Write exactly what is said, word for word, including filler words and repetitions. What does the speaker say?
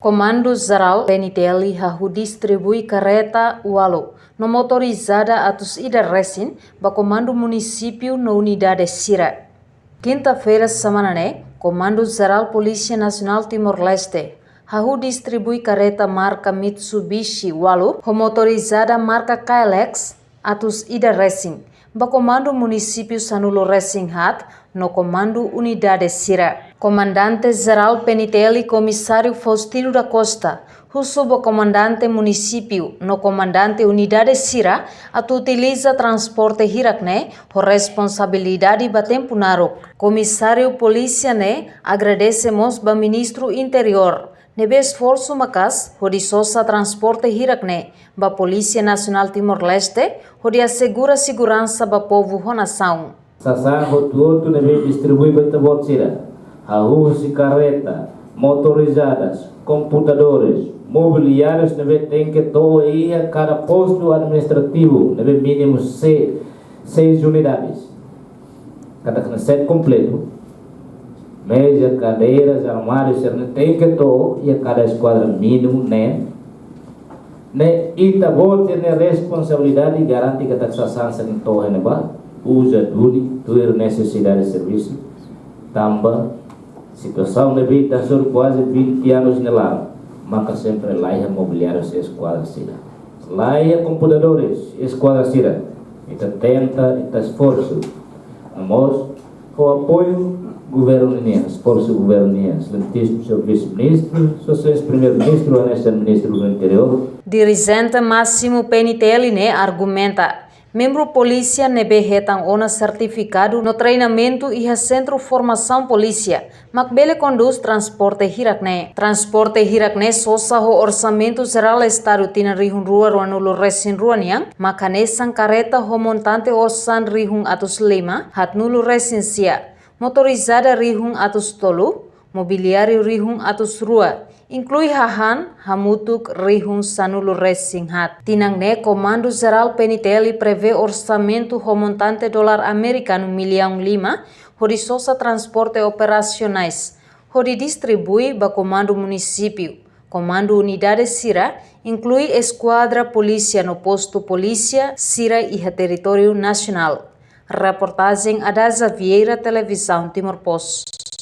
Komandu Jerál P N T L hahú distribui karreta ualu no motorizada atus ida resin ba komandu munisípiu no unidade sira. Kinta-feira semana ne'e, Komandu Jerál Polísia Nasionál Timor-Leste hahú distribui karreta marka Mitsubishi ualu ho motorizada marka K L X atus ida resin ba komandu munisípiu sanulu resin haat no komandu unidade sira. Komandante Jerál P N T L Komisáriu Faustino da Costa husu ba komandante munisípiu no komandante unidade sira atu utiliza transporte hirak ne'e ho responsabilidade ba tempu naruk. Komisáriu Polísia ne'e agradese mós ba Ministru Interiór ne'ebé esforsu maka'as hodi sosa transporte hirak ne'e ba Polísia Nasionál Timor-Leste hodi asegura seguransa ba povu ho nasaun. Sasán hotu-hotu ne'ebé distribui ba ita-boot sira, hahú husi karreta, motorizadas, komputadores, mobiliárius ne'ebé tenke to'o iha kada postu administrativu ne'ebé mínimu se-, seis unidades. Katak ne'e set kompletu. Meza, kadeiras, armáriu sira-ne'e tenke to'o iha kada eskuadra mínimu ne'e. Ne'e ita-boot sira-nia responsabilidade garante katak sasán sira-ne'e to'o iha ne'ebá, uza duni, tuir nesesidade servisu. Tanba situasaun ne'ebé ita hasoru kuaze vinte anos nia laran, maka sempre laiha mobiliáriu iha eskuadra sira. Laiha komputadores iha eskuadra sira. Ita tenta, ita esforsu. No mós ho apoiu governu nian, esforsu governu nian, Exelénsia Señór Vise-Ministru, Sua Exelénsia Primeiru-Ministru, hanesan Ministru do Interiór. Dirijente másimu P N T L ne'e argumenta, membru polísia ne'ebé hetan ona sertifikadu no treinamentu iha Sentru Formasaun Polísia mak bele kondús transporte hirak ne'e. Transporte hirak ne'e sosa ho Orsamentu Jerál Estadu tinan rihun rua ruanulu resin rua nian, mak hanesan karreta ho montante orsan rihun atus lima haatnulu resin sia, motorizada rihun atus tolu, mobiliáriu rihun atus rua, inklui hahán hamutuk rihun sanulu resin haat. Tinan ne'e Komandu Jerál P N T L prevee orsamentu ho montante dolar amerikanu millaun lima, hodi sosa transporte operasionais, hodi distribui ba komandu munisípiu, komandu unidade sira, inklui eskuadra polísia no postu polísia sira iha territóriu nasionál. Reportajen Adaza Vieira, Televizaun Timor Post.